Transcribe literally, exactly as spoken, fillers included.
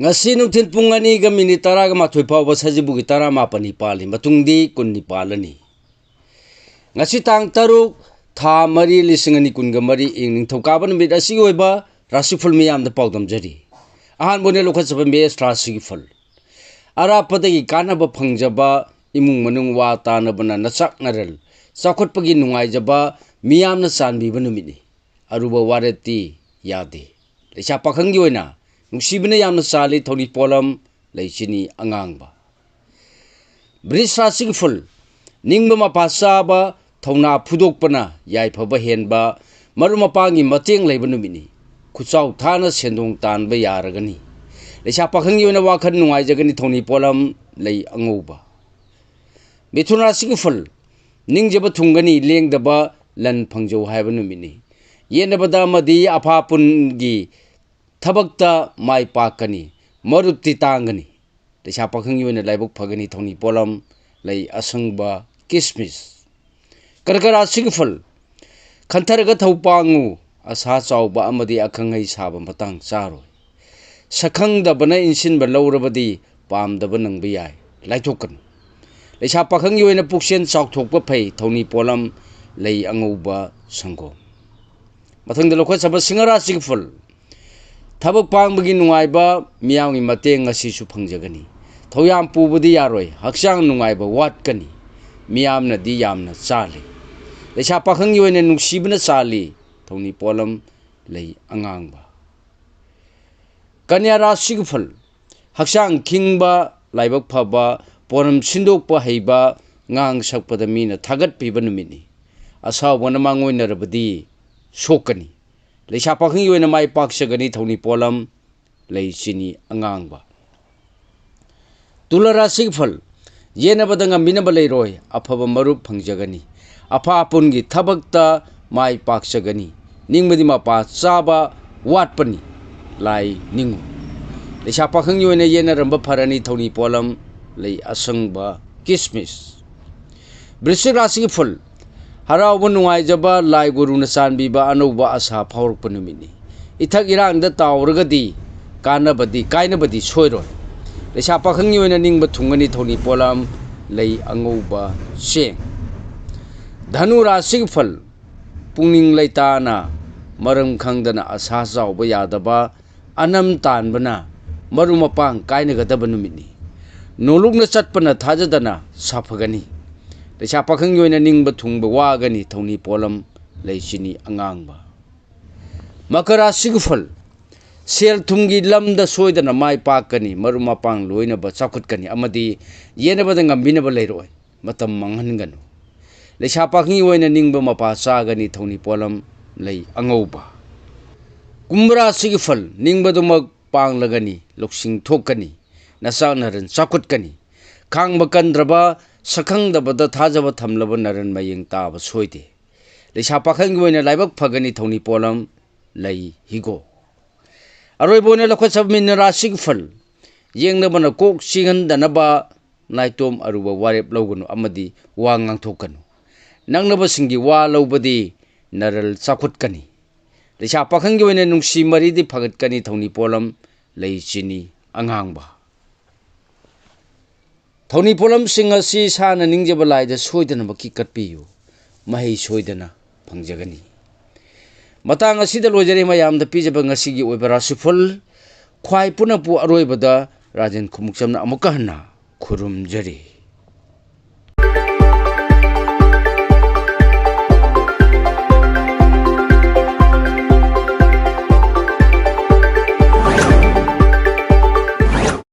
ꯉꯁꯤ ꯅꯨꯡꯊꯤꯜ ꯄꯨꯡ ꯑꯅꯤꯒ ꯃꯤꯅꯤꯠ ꯇꯔꯥꯒ ꯃꯥꯊꯣꯏ ꯐꯥꯎꯕ ꯁꯖꯤꯕꯨꯒꯤ ꯇꯔꯥꯃꯥꯄꯜꯅꯤ ꯄꯥꯜꯂꯤ, ꯃꯇꯨꯡꯗꯤ ꯀꯨꯟꯅꯤ ꯄꯥꯜꯂꯅꯤ꯫ ꯉꯁꯤ ꯇꯥꯡ ꯇꯔꯨꯛ, ꯊꯥ ꯃꯔꯤ, ꯂꯤꯁꯤꯡ ꯑꯅꯤ ꯀꯨꯟꯒ ꯃꯔꯤ, ꯏꯪ ꯅꯤꯡꯊꯧꯀꯥꯕ ꯅꯨꯃꯤꯠ ꯑꯁꯤꯒꯤ ꯑꯣꯏꯕ ꯔꯥꯁꯤꯐꯜ ꯃꯤꯌꯥꯝꯗ ꯄꯥꯎꯗꯝꯖꯔꯤ꯫ ꯑꯍꯥꯟꯕ ꯑꯣꯏꯅ ꯂꯧꯈꯠꯆꯕ ꯃꯦꯁ ꯔꯥꯁꯤꯒꯤ ꯐꯜ꯫ ꯑꯔꯥꯞꯄꯗꯒꯤ ꯀꯥꯟꯅꯕ ꯐꯪꯖꯕ, ꯏꯃꯨꯡ ꯃꯅꯨꯡ ꯋꯥ ꯇꯥꯅꯕꯅ ꯅꯆꯥꯛ ꯅꯔꯜ ꯆꯥꯎꯈꯠꯄꯒꯤ ꯅꯨꯡꯉꯥꯏꯖꯕ, ꯃꯤꯌꯥꯝꯅ ꯆꯥꯟꯕꯤꯕ ꯅꯨꯃꯤꯠꯅꯤ꯫ ꯑꯔꯨꯕ ꯋꯥꯔꯦꯞꯇꯤ ꯌꯥꯗꯦ꯫ ꯂꯩꯁꯥ ꯄꯥꯈꯪꯒꯤ ꯑꯣꯏꯅ ꯅꯨꯡꯁꯤꯕꯅ ꯌꯥꯝꯅ ꯆꯥꯜꯂꯤ, ꯊꯧꯅꯤ ꯄꯣꯠꯂꯝ, ꯂꯩꯆꯤꯅꯤ ꯑꯉꯥꯡꯕ꯫ ꯕ꯭ꯔꯤꯖ ꯔꯥꯁꯤꯒꯤ ꯐꯜ꯫ ꯅꯤꯡꯕ ꯃꯄꯥ ꯆꯥꯕ, ꯊꯧꯅꯥ ꯐꯨꯗꯣꯛꯄꯅ ꯌꯥꯏꯐꯕ ꯍꯦꯟꯕ, ꯃꯔꯨꯞ ꯃꯄꯥꯡꯒꯤ ꯃꯇꯦꯡ ꯂꯩꯕ ꯅꯨꯃꯤꯠꯅꯤ꯫ ꯈꯨꯠꯆꯥꯎ ꯊꯥꯅ ꯁꯦꯟꯗꯣꯡ ꯇꯥꯟꯕ ꯌꯥꯔꯒꯅꯤ꯫ ꯂꯩꯁꯥ ꯄꯥꯈꯪꯒꯤ ꯑꯣꯏꯅ ꯋꯥꯈꯜ ꯅꯨꯡꯉꯥꯏꯖꯒꯅꯤ, ꯊꯧꯅꯤ ꯄꯣꯠꯂꯝ, ꯂꯩ ꯑꯉꯧꯕ꯫ ꯃꯤꯊꯨꯟ ꯔꯥꯁꯤꯒꯤ ꯐꯜ꯫ ꯅꯤꯡꯖꯕ ꯊꯨꯡꯒꯅꯤ, ꯂꯦꯡꯗꯕ ꯂꯟ ꯐꯪꯖꯧ ꯍꯥꯏꯕ ꯅꯨꯃꯤꯠꯅꯤ꯫ ꯌꯦꯠꯅꯕꯗ ꯑꯃꯗꯤ ꯑꯐꯥꯄꯨꯟꯒꯤ ꯊꯕꯛꯇ ꯃꯥꯏ ꯄꯥꯛꯀꯅꯤ, ꯃꯔꯨꯞꯇꯤ ꯇꯥꯡꯒꯅꯤ꯫ ꯂꯩꯁꯥ ꯄꯥꯈꯪꯒꯤ ꯑꯣꯏꯅ ꯂꯥꯏꯕꯛ ꯐꯒꯅꯤ, ꯊꯧꯅꯤ ꯄꯣꯠꯂꯝ, ꯂꯩ ꯑꯁꯪꯕ, ꯀꯤꯁꯃꯤꯁ꯫ ꯀꯔꯀ ꯔꯥꯁꯤꯒꯤ ꯐꯜ꯫ ꯈꯟꯊꯔꯒ ꯊꯧ ꯄꯥꯡꯉꯨ, ꯑꯁꯥ ꯆꯥꯎꯕ ꯑꯃꯗꯤ ꯑꯈꯪ ꯑꯍꯩ ꯁꯥꯕ ꯃꯇꯥꯡ ꯆꯥꯔꯣꯏ꯫ ꯁꯛꯈꯪꯗꯕꯅ ꯏꯟꯁꯤꯟꯕ ꯂꯧꯔꯕꯗꯤ ꯄꯥꯝꯗꯕ ꯅꯪꯕ ꯌꯥꯏ, ꯂꯥꯏꯊꯣꯛꯀꯅꯨ꯫ ꯂꯩꯁꯥ ꯄꯥꯈꯪꯒꯤ ꯑꯣꯏꯅ ꯄꯨꯛꯆꯦꯜ ꯆꯥꯎꯊꯣꯛꯄ ꯐꯩ, ꯊꯧꯅꯤ ꯄꯣꯠꯂꯝ, ꯂꯩ ꯑꯉꯧꯕ, ꯁꯪꯒꯣꯝ꯫ ꯃꯊꯪꯗ ꯂꯧꯈꯠꯆꯕ ꯁꯤꯡꯍ ꯔꯥꯁꯤꯒꯤ ꯐꯜ꯫ ꯊꯕꯛ ꯄꯥꯡꯕꯒꯤ ꯅꯨꯡꯉꯥꯏꯕ, ꯃꯤꯌꯥꯝꯒꯤ ꯃꯇꯦꯡ ꯑꯁꯤꯁꯨ ꯐꯪꯖꯒꯅꯤ꯫ ꯊꯧꯌꯥꯝ ꯄꯨꯕꯗꯤ ꯌꯥꯔꯣꯏ, ꯍꯛꯆꯥꯡ ꯅꯨꯡꯉꯥꯏꯕ ꯋꯥꯠꯀꯅꯤ, ꯃꯤꯌꯥꯝꯅꯗꯤ ꯌꯥꯝꯅ ꯆꯥꯜꯂꯤ꯫ ꯂꯩꯁꯥ ꯄꯥꯈꯪꯒꯤ ꯑꯣꯏꯅ ꯅꯨꯡꯁꯤꯕꯅ ꯆꯥꯜꯂꯤ, ꯊꯧꯅꯤ ꯄꯣꯠꯂꯝ, ꯂꯩ ꯑꯉꯥꯡꯕ꯫ ꯀꯟꯌꯥ ꯔꯥꯁꯤꯒꯤ ꯐꯜ꯫ ꯍꯛꯆꯥꯡ ꯈꯤꯡꯕ, ꯂꯥꯏꯕꯛ ꯐꯕ, ꯄꯣꯔꯝ ꯁꯤꯟꯗꯣꯛꯄ ꯍꯩꯕ, ꯉꯥꯡ ꯁꯛꯄꯗ ꯃꯤꯅ ꯊꯥꯒꯠꯄꯤꯕ ꯅꯨꯃꯤꯠꯅꯤ꯫ ꯑꯁꯥꯎꯕꯅ ꯃꯥꯡꯑꯣꯏꯅꯔꯕꯗꯤ ꯁꯣꯛꯀꯅꯤ꯫ ꯂꯩꯁꯥ ꯄꯥꯈꯪꯒꯤ ꯑꯣꯏꯅ ꯃꯥꯏ ꯄꯥꯛꯆꯒꯅꯤ, ꯊꯧꯅꯤ ꯄꯣꯠꯂꯝ, ꯂꯩ ꯆꯤꯅꯤ ꯑꯉꯥꯡꯕ꯫ ꯇꯨꯂꯥ ꯔꯥꯁꯤꯒꯤ ꯐꯜ꯫ ꯌꯦꯟꯅꯕꯗ ꯉꯝꯕꯤꯅꯕ ꯂꯩꯔꯣꯏ, ꯑꯐꯕ ꯃꯔꯨꯞ ꯐꯪꯖꯒꯅꯤ꯫ ꯑꯐꯥ ꯑꯄꯨꯟꯒꯤ ꯊꯕꯛꯇ ꯃꯥꯏ ꯄꯥꯛꯆꯒꯅꯤ꯫ ꯅꯤꯡꯕꯗꯤ ꯃꯄꯥ ꯆꯥꯕ ꯋꯥꯠꯄꯅꯤ, ꯂꯥꯏ ꯅꯤꯡꯉꯨ꯫ ꯂꯩꯁꯥ ꯄꯥꯈꯪꯒꯤ ꯑꯣꯏꯅ ꯌꯦꯟꯅꯔꯝꯕ ꯐꯔꯅꯤ, ꯊꯧꯅꯤ ꯄꯣꯠꯂꯝ, ꯂꯩ ꯑꯁꯪꯕ, ꯀꯤꯁꯃꯤꯁ꯫ ꯕ꯭ꯔꯤꯁꯤꯛ ꯔꯥꯁꯤꯒꯤ ꯐꯜ꯫ ꯍꯔꯥꯎꯕ ꯅꯨꯡꯉꯥꯏꯖꯕ, ꯂꯥꯏ ꯒꯨꯔꯨꯅ ꯆꯥꯟꯕꯤꯕ, ꯑꯅꯧꯕ ꯑꯁꯥ ꯐꯥꯎꯔꯛꯄ ꯅꯨꯃꯤꯠꯅꯤ꯫ ꯏꯊꯛ ꯏꯔꯥꯡꯗ ꯇꯥꯎꯔꯒꯗꯤ ꯀꯥꯟꯅꯕꯗꯤ, ꯀꯥꯏꯅꯕꯗꯤ ꯁꯣꯏꯔꯣꯏ꯫ ꯂꯩꯁꯥ ꯄꯥꯈꯪꯒꯤ ꯑꯣꯏꯅ ꯅꯤꯡꯕ ꯊꯨꯡꯒꯅꯤ ꯊꯧꯅꯤ ꯄꯣꯠꯂꯝ ꯂꯩ ꯑꯉꯧꯕ ꯆꯦꯡ꯫ ꯙꯅꯨ ꯔꯥꯁꯤꯒꯤ ꯐꯜ, ꯄꯨꯛꯅꯤꯡ ꯂꯩꯇꯥꯅ ꯃꯔꯝ ꯈꯪꯗꯅ ꯑꯁꯥ ꯆꯥꯎꯕ ꯌꯥꯗꯕ, ꯑꯅꯝ ꯇꯥꯟꯕꯅ ꯃꯔꯨꯞ ꯃꯄꯥꯡ ꯀꯥꯏꯅꯒꯗꯕ ꯅꯨꯃꯤꯠꯅꯤ꯫ ꯅꯣꯂꯨꯛꯅ ꯆꯠꯄꯅ ꯊꯥꯖꯗꯅ ꯁꯥꯐꯒꯅꯤ꯫ ꯂꯩꯁꯥ ꯄꯥꯈꯪꯒꯤ ꯑꯣꯏꯅ ꯅꯤꯡꯕ ꯊꯨꯡꯕ ꯋꯥꯒꯅꯤ ꯊꯧꯅꯤ ꯄꯣꯠꯂꯝ ꯂꯩ ꯆꯤꯅꯤ ꯑꯉꯥꯡꯕ꯫ ꯃꯀꯔ ꯔꯥꯁꯤꯒꯤ ꯐꯜ, ꯁꯦꯜ ꯊꯨꯝꯒꯤ ꯂꯝꯗ ꯁꯣꯏꯗꯅ ꯃꯥꯏ ꯄꯥꯛꯀꯅꯤ, ꯃꯔꯨꯞ ꯃꯄꯥꯡ ꯂꯣꯏꯅꯕ ꯆꯥꯎꯈꯠꯀꯅꯤ ꯑꯃꯗꯤ ꯌꯦꯠꯅꯕꯗ ꯉꯝꯕꯤꯅꯕ ꯂꯩꯔꯣꯏ꯫ ꯃꯇꯝ ꯃꯥꯡꯍꯟꯒꯅꯨ꯫ ꯂꯩꯁꯥ ꯄꯥꯈꯪꯒꯤ ꯑꯣꯏꯅ ꯅꯤꯡꯕ ꯃꯄꯥ ꯆꯥꯒꯅꯤ ꯊꯧꯅꯤ ꯄꯣꯠꯂꯝ ꯂꯩ ꯑꯉꯧꯕ꯫ ꯀꯨꯝꯚ ꯔꯥꯁꯤꯒꯤ ꯐꯜ, ꯅꯤꯡꯕꯗꯨꯃꯛ ꯄꯥꯡꯂꯒꯅꯤ, ꯂꯧꯁꯤꯡ ꯊꯣꯛꯀꯅꯤ, ꯅꯆꯥ ꯅꯔꯟ ꯆꯥꯎꯈꯠꯀꯅꯤ꯫ ꯈꯥꯡꯕ ꯀꯟꯗ꯭ꯔꯕ, ꯁꯛꯈꯪꯗꯕꯗ ꯊꯥꯖꯕ ꯊꯝꯂꯕ ꯅꯔꯟ ꯃꯌꯦꯡ ꯇꯥꯕ ꯁꯣꯏꯗꯦ꯫ ꯂꯩꯁꯥ ꯄꯥꯈꯪꯒꯤ ꯑꯣꯏꯅ ꯂꯥꯏꯕꯛ ꯐꯒꯅꯤ ꯊꯧꯅꯤ ꯄꯣꯠꯂꯝ ꯂꯩ ꯍꯤꯒꯣꯛ꯫ ꯑꯔꯣꯏꯕ ꯑꯣꯏꯅ ꯂꯧꯈꯠꯆꯕ ꯃꯤꯟꯅ ꯔꯥꯁꯤꯒꯤ ꯐꯜ, ꯌꯦꯡꯅꯕꯅ ꯀꯣꯛ ꯆꯤꯡꯍꯟꯗꯅꯕ ꯅꯥꯏꯇꯣꯝ ꯑꯔꯨꯕ ꯋꯥꯔꯦꯞ ꯂꯧꯒꯅꯨ ꯑꯃꯗꯤ ꯋꯥ ꯉꯥꯡꯊꯣꯛꯀꯅꯨ꯫ ꯅꯛꯅꯕꯁꯤꯡꯒꯤ ꯋꯥ ꯂꯧꯕꯗꯤ ꯅꯔꯜ ꯆꯥꯎꯈꯠꯀꯅꯤ꯫ ꯂꯩꯁꯥ ꯄꯥꯈꯪꯒꯤ ꯑꯣꯏꯅ ꯅꯨꯡꯁꯤ ꯃꯔꯤꯗꯤ ꯐꯒꯠꯀꯅꯤ ꯊꯧꯅꯤ ꯄꯣꯠꯂꯝ ꯂꯩ ꯆꯤꯅꯤ ꯑꯉꯥꯡꯕ꯫ ꯊꯧꯅꯤ ꯄꯣꯠꯂꯝꯁꯤꯡ ꯑꯁꯤ ꯏꯁꯥꯅ ꯅꯤꯡꯖꯕ ꯂꯥꯏꯗ ꯁꯣꯏꯗꯅꯃꯛꯀꯤ ꯀꯠꯄꯤꯌꯨ, ꯃꯍꯩ ꯁꯣꯏꯗꯅ ꯐꯪꯖꯒꯅꯤ꯫ ꯃꯇꯥꯡ ꯑꯁꯤꯗ ꯂꯣꯏꯖꯔꯦ ꯃꯌꯥꯝꯗ ꯄꯤꯖꯕ ꯉꯁꯤꯒꯤ ꯑꯣꯏꯕ ꯔꯥꯁꯤꯐꯜ꯫ ꯈ꯭ꯋꯥꯏ ꯄꯨꯝꯅꯃꯛꯄꯨ ꯑꯔꯣꯏꯕꯗ ꯔꯥꯖꯦꯟ ꯈꯨꯃꯨꯛꯆꯝꯅ ꯑꯃꯨꯛꯀ ꯍꯟꯅ ꯈꯨꯔꯨꯝꯖꯔꯤ꯫